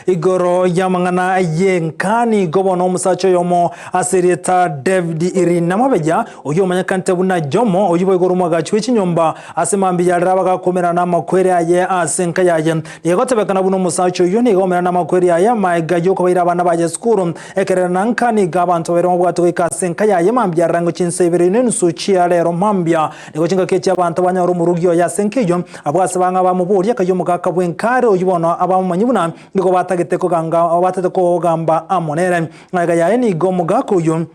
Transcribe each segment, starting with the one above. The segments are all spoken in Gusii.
Igoro y'amang'ana y'enka nigo bono omosacha oyomo ase erieta David Rinamabeya, oyio omanyekanete buna Jomo, oyio boigo ore omwagachi bwe chinyomba ase mambia yarere abagakomerana namakweri aye ase enka yaye. Nigo egotebekana buna omosacha oyio nigo aomerana namakweri aye amaega y'okobaira abana baye esukuru. Ekerero na nka nigo abanto babere bamobwate goika ase enka yaye mambia yarere ang'e chinsa ibere nenusu chia rero mambia. Nigo chingaki echi abanto banyora omorugi oye ase enka eyio, abwo ase bang'a bamoboria, Kayio omogaka bw'enka are oyio bono abamomanyi buna nigo batagete koganga batagete kogamba amo nere. Magega yaye nigo omogaka oyio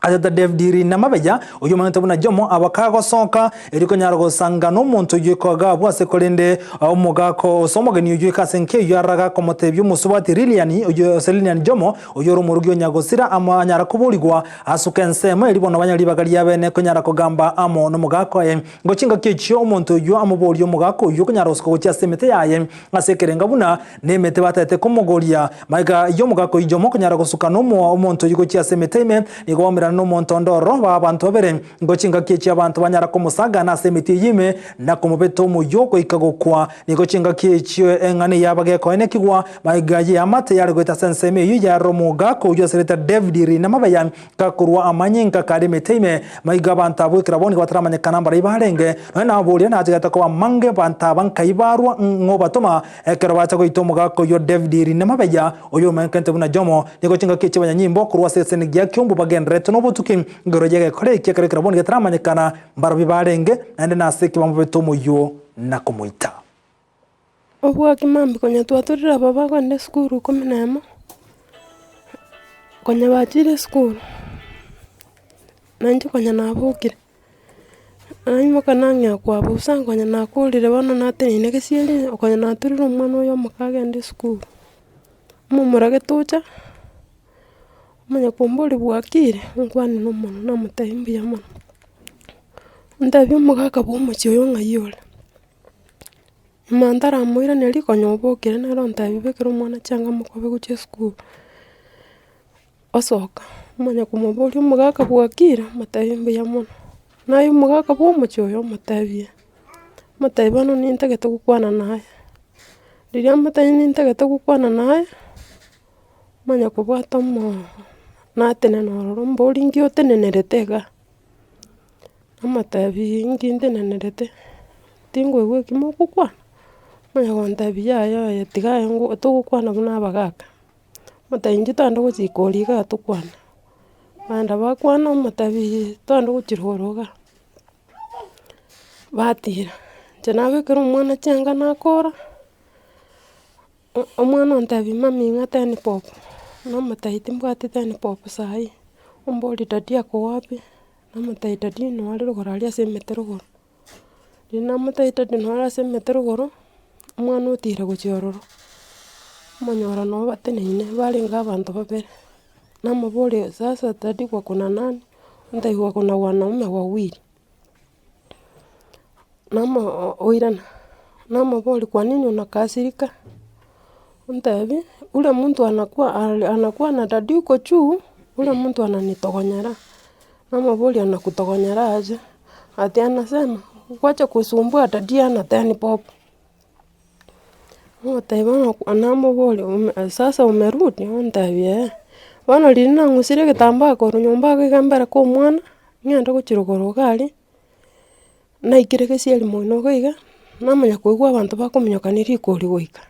asete David Rinamabeya, oyio omanyete buna Jomo, abakagosoka erio konyara gosanga nomonto oyio ikoga abwo ase korende omogaka ose omogeni oyio ika ase enka eyio araga komotebia omosubati Lilian oyio ose Lilian Jomo oyio ore omorugi o nyagosira amo anyara koborigwa Asuka ensemo eria bono banyore ribaga riabene konyara kogamba amo nomogaka oye. Ngo chingaki echio omonto oyio amoborie omogaka oyio konyara gosuka gochia ase emete yaye ase ekerenga buna nemete batagete komogoria. Magega y'omogaka oyio Jomo konyara gosuka nomoa omonto oyio gochia ase emete ime, nigo baumerana nomonto onde ororo baba abanto babere. Ngo chingaki echio abanto banyara komosagana ase emete eyio ime na komobeta omoyio goika gokwa. Nigo chingaki echio eng'ana eyaba gekoenekigwa, magega y'eamate yare goeta ase ensemo eyio yarora omogaka oyio aserete David riina amabaya gakorwa amanyinga kare emete ime. Maiga abanto abwo ekero abwo nigo bataramanyekana mbaria barenge, nonya naboria nachagete koba amange abanto aba nkai barwa ng'o obatoma ekero bacha goita omogaka oyio David riina amabaya, oyio omenyekanete buna Jomo. Nigo chingaki echi abanyanyimbo korwa ase egeseni gia Kiombu bagendererete nobotuki igoro y'egekora eki ekero ekerabwo nigo getaramanyekana mbarabwo barenge, naende nase ki bamobete omoyio. na komoita. Obwaki mambia konya twatorire aba bagenda esukuru ikomi na emo, konya bachire esukuru, nainche konya nabokire, naimoka nang'ea kwabusa konya nakorire bono nateneine gesieri konya naturire omwana oyo omoke agende esukuru. Omomura getocha, omanya komboria bwakire, nkwane na omonwa namotebia mbuya mono. Ntebie omogaka bwa omochie oyo ng'ai ore, nyuma ntaramoiraneria konya obokire nere ontebia bekera omwana chianga mokobe gochia esukuru, osoka, omanya komoboria omogaka bwakire, omotebia mbuya mono, naye omogaka bwa omochie oyo omotebie, omotebie bono nintagete gokwana naye, riria amotebia nintagete gokwana naye, omanya kobwata omo natenena ororo mborie nki otenenerete igaa. Namotebirie inki ntenenerete, tinkoigwa eki mogokwana, omanye gontebia yaya oye tiga aye ngo togokwana buna abagaka, omotebia inchuo togende gochia rikori igaa tokwane, baenda bakwana omotebiiii togende gochia rogoro igaa, batira, inche nabekera omwana chianga nakora. Omwana ontebia mummy ng'a ten bob, namotebia timbwati ten bob saii, omboria daddy ako wapi, namotebia daddy noo are rogoro aria ase emete rogoro. Riria namotebia daddy noo are ase emete rogoro, omwana otira gochia ororo, omonyora noo bateneine barenge abanto babere, namoboria sasa daddy wako na nani, ontebia wako na wanaume wawili. Namo oirana, namoboria kwa nini unakasirika? Ontebia, ule mtu anakua anakua na daddy huko juu, ule mtu ananitogonyera, namoboria anakutogonyera aje? Ati anasema, wacha kusumbua daddy hana ten bob. Ogoteba ng'a namoboria ume sasa umerudi? Ontebia eh. Bono riria nang'usire egetambaa korwa nyomba iga iga mbere kwa omwana, ng'ende gochia rogoro iga aria, naikire gesieri moino iga iga, namanya koigwa abanto bakominyokania rikori goika.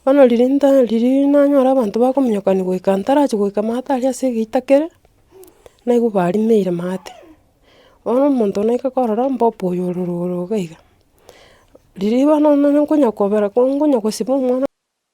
Bono riria nta riria nanyora abanto bakominyokania goika ntarachia goika maate aria ase egeita kere, naigwa barimeire maate. Bono omonto naika korora mbobe oyo ore rogoro iga iga. Riria bono nonye nkonya kobera nkonya gosiba omwana.